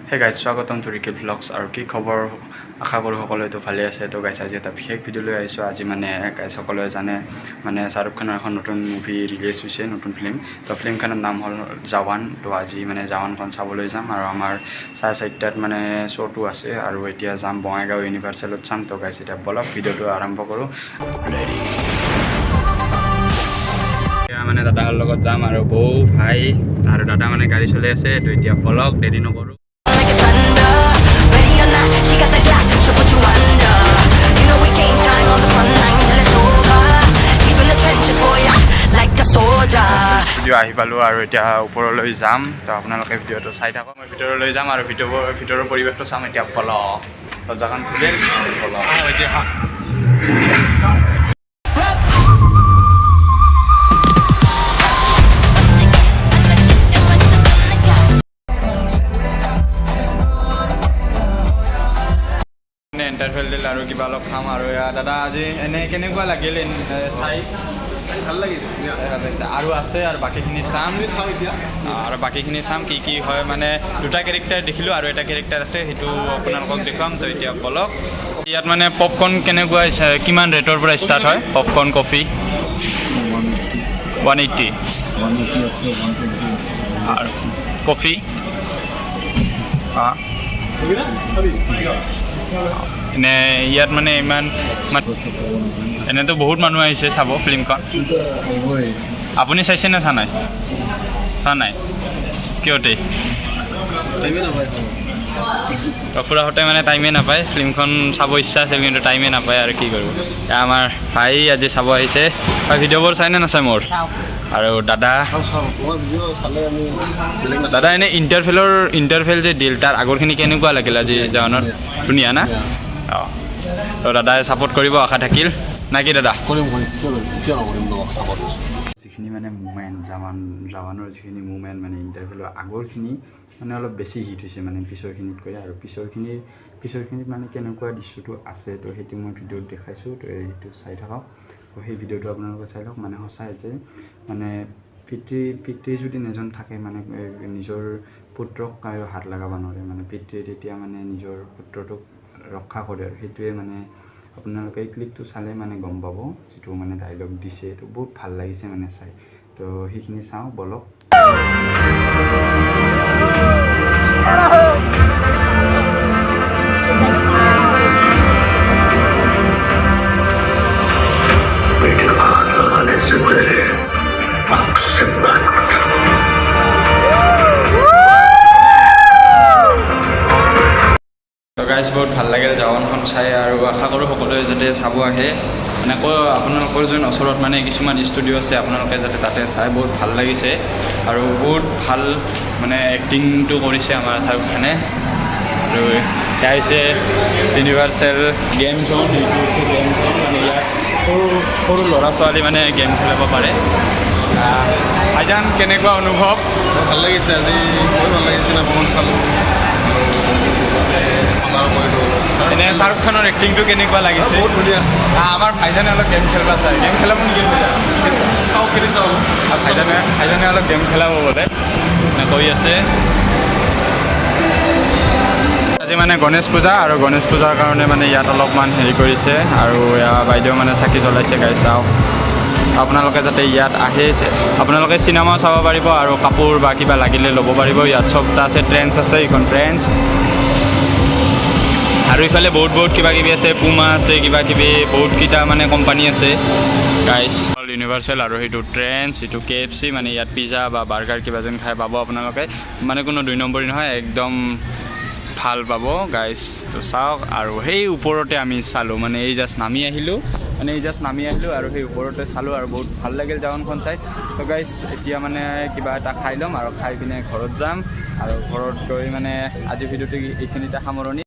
Hey guys, স্বাগতম two ৰিকেল vlogs. আৰু কি খবৰ? আশা কৰোঁ সকলোৱেতো ভালে আছে। তো গাইজ, আজি এটা বিশেষ ভিডিঅ' লৈ আহিছোঁ। আজি মানে গাইজ, সকলোৱে জানে মানে শ্বাহৰুখ খানৰ এখন নতুন মুভি ৰিলিজ হৈছে, নতুন ফিল্ম। তো ফিল্মখনৰ নাম হ'ল জাৱান। তো আজি মানে জাৱানখন চাবলৈ যাম আৰু আমাৰ 4:30টাত মানে শ্ব'টো আছে আৰু এতিয়া যাম বঙাইগাঁও ইউনিভাৰ্চেলত চাম। তো গাইজ, এতিয়া বলক, ভিডিঅ'টো আৰম্ভ কৰোঁ। এতিয়া মানে দাদাৰ লগত যাম আৰু বৌ, ভাই আৰু দাদা মানে গাড়ী চলাই আছে। তো এতিয়া বলক, দেৰি নকৰোঁ। Like it's thunder. Ready or not, she got the Glock, she'll put you under. You know we game time on the front line till it's over. Deep in the trenches for ya, like a soldier. Video আহি পালোঁ আৰু এতিয়া ওপৰলৈ যাম। তো আপোনালোকে ভিডিঅ'টো চাই থাকক। মই ভিতৰলৈ যাম আৰু ভিতৰৰ পৰিৱেশটো চাম। এতিয়া বলক, দৰ্জাখন খুলিল, বলক। এতিয়া মানে ইণ্টাৰভেল দিল আৰু কিবা অলপ খাম। আৰু এয়া দাদা, আজি এনে কেনেকুৱা লাগিল চাই? চাই ভাল লাগিছে, ধুনীয়া। চাই ভাল লাগিছে। আৰু আছে আৰু বাকীখিনি চাম। আমি চাওঁ এতিয়া। আৰু বাকীখিনি চাম কি কি হয়। মানে দুটা কেৰেক্টাৰ দেখিলোঁ আৰু এটা কেৰেক্টাৰ আছে, সেইটো আপোনালোকক দেখুৱাম। তো এতিয়া বলক। ইয়াত মানে পপকৰ্ণ কেনেকুৱা, কিমান ৰেটৰ পৰা ষ্টাৰ্ট হয় পপকৰ্ণ, কফি? 180। 180 আছে, 120 আছে। আৰু কফি? এনে ইয়াত মানে ইমান এনেতো বহুত মানুহ আহিছে চাব ফিল্মখন। আপুনি চাইছে নে চোৱা নাই? চোৱা নাই কিয়তে? টাইমে নাপায়। তো খুৰাহঁতে মানে টাইমেই নাপায়। ফিল্মখন চাব ইচ্ছা আছিল কিন্তু টাইমেই নাপায় আৰু কি কৰিব। এয়া আমাৰ ভাই আজি চাব আহিছে। ভাই, ভিডিঅ'বোৰ চাই নে নাচায় মোৰ? আৰু দাদা? চাওঁ চাওঁ, তোমাৰ ভিডিঅ' চালে আমি বেলেগ নাচাওঁ। দাদা, এনে ইণ্টাৰভেল যে দিল, তাৰ আগৰখিনি কেনেকুৱা লাগিল আজি জাৱানত? ধুনীয়া না? অঁ, তো দাদাই ছাপোৰ্ট কৰিব আশা থাকিল, না কি দাদা? কৰিম কৰিম, কিয় কিয় নকৰিম তোমাক চাপৰ্ট? যিখিনি মানে মুমেণ্ট, জাৱানৰ যিখিনি মুমেণ্ট, মানে ইণ্টাৰভেলৰ আগৰখিনি মানে অলপ বেছি হিট হৈছে মানে পিছৰখিনিতকৈ। আৰু পিছৰখিনিত মানে কেনেকুৱা দৃশ্যটো আছে, তো সেইটো মই ভিডিঅ'ত দেখাইছোঁ। তো সেইটো চাই থাকক। তো সেই ভিডিঅ'টো আপোনালোকে চাই লওক। মানে সঁচাই যে মানে পিতৃ পিতৃ যদি এজন থাকে, মানে নিজৰ পুত্ৰক কায়ো হাত লগাব নোৱাৰে। মানে পিতৃয়ে তেতিয়া মানে নিজৰ পুত্ৰটোক ৰক্ষা কৰে আৰু সেইটোৱে মানে আপোনালোকে এই ক্লিপটো চালে মানে গম পাব, যিটো মানে ডাইলগ দিছে, এইটো বহুত ভাল লাগিছে মানে চাই। তো সেইখিনি চাওঁ বলক। बेटे को हाथ लगाने से पहले बाप से बात कर। তো গাইজ, বহুত ভাল লাগিল জাৱানখন চাই আৰু আশা কৰোঁ সকলোৱে যাতে চাব আহে। মানে আকৌ আপোনালোকৰ যোন ওচৰত মানে কিছুমান ষ্টুডিঅ' আছে, আপোনালোকে যাতে তাতে চাই। বহুত ভাল লাগিছে আৰু বহুত ভাল মানে এক্টিংটো কৰিছে আমাৰ শ্বাহৰুখ খানে। আৰু সেয়া হৈছে ইউনিভাৰ্চেল গেম জ'ন। এইটো হৈছে গেম জ'ন, মানে ইয়াত সৰু সৰু ল'ৰা ছোৱালী মানে গেম খেলিব পাৰে। ভাইজান, কেনেকুৱা অনুভৱ? ভাল লাগিছে আজি, খুবেই ভাল লাগিছে। চিনেমাখন চালোঁ আৰু লগতে বজাৰো কৰিলোঁ অলপ। এনে শ্বাহৰুখ খানৰ এক্টিংটো কেনেকুৱা লাগিছে? বহুত ধুনীয়া। আমাৰ ভাইজানে অলপ গেম খেলিব চাই। গেম খেলাব নেকি ভাইজান? চাওঁ, খেলি চাওঁ। ভাইজানে অলপ গেম খেলাব বোলে, মানে কৈ আছে। আজি মানে গণেশ পূজা আৰু গণেশ পূজাৰ কাৰণে মানে ইয়াত অলপমান হেৰি কৰিছে আৰু এয়া বাইদেউ মানে চাকি জ্বলাইছে। গাইজ, চাওক, আপোনালোকে যাতে ইয়াত আহে, আপোনালোকে চিনেমাও চাব পাৰিব আৰু কাপোৰ বা কিবা লাগিলে ল'ব পাৰিব। ইয়াত চবটা আছে, ট্ৰেণ্ডছ আছে, এইখন ট্ৰেণ্ডছ। আৰু ইফালে বহুত বহুত কিবা কিবি আছে, পুমা আছে, কিবা কিবি বহুতকেইটা মানে কোম্পানী আছে গাইছ। ইউনিভাৰ্চেল আৰু সেইটো ট্ৰেণ্ডছ, এইটো কেএফচি, মানে ইয়াত পিজ্জা বা বাৰ্গাৰ কিবা যেন খাই পাব আপোনালোকে। মানে কোনো দুই নম্বৰী নহয়, একদম ভাল পাব গাইছ। তো চাওক, আৰু সেই ওপৰতে আমি চালোঁ, মানে এই জাষ্ট নামি আহিলোঁ, মানে এই জাষ্ট নামি আহিলোঁ আৰু সেই ওপৰতে চালোঁ আৰু বহুত ভাল লাগিল জাৱানখন চাই। তো গাইছ, এতিয়া মানে কিবা এটা খাই ল'ম আৰু খাই পিনে ঘৰত যাম আৰু ঘৰত গৈ মানে আজি ভিডিঅ'টো এইখিনিতে সামৰণি।